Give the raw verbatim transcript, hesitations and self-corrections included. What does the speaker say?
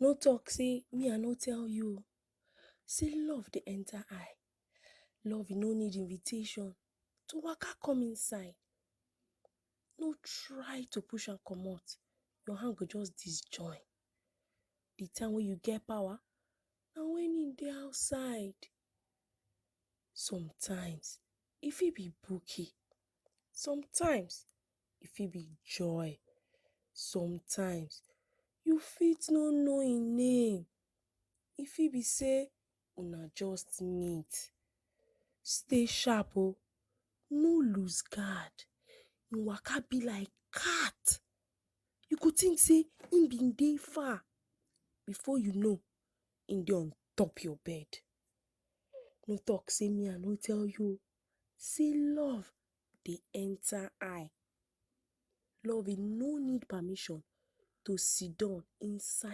No talk say me I no tell you. Say love dey enter eye. Love e no need invitation to waka come inside. No try to push am comot. Your hand go just disjoin. The time wey you get power na when e dey outside. Sometimes e fit be bookie. Sometimes e fit be joy. Sometimes you fit no know im name. E fit be say una just meet. Stay sharp o. No lose guard. Im waka be like cat. You go think say im bin dey far. Before you know, im dey on top your bed. No talk say me I no tell you. Say love dey enter eye. Love e no need permission to sit down inside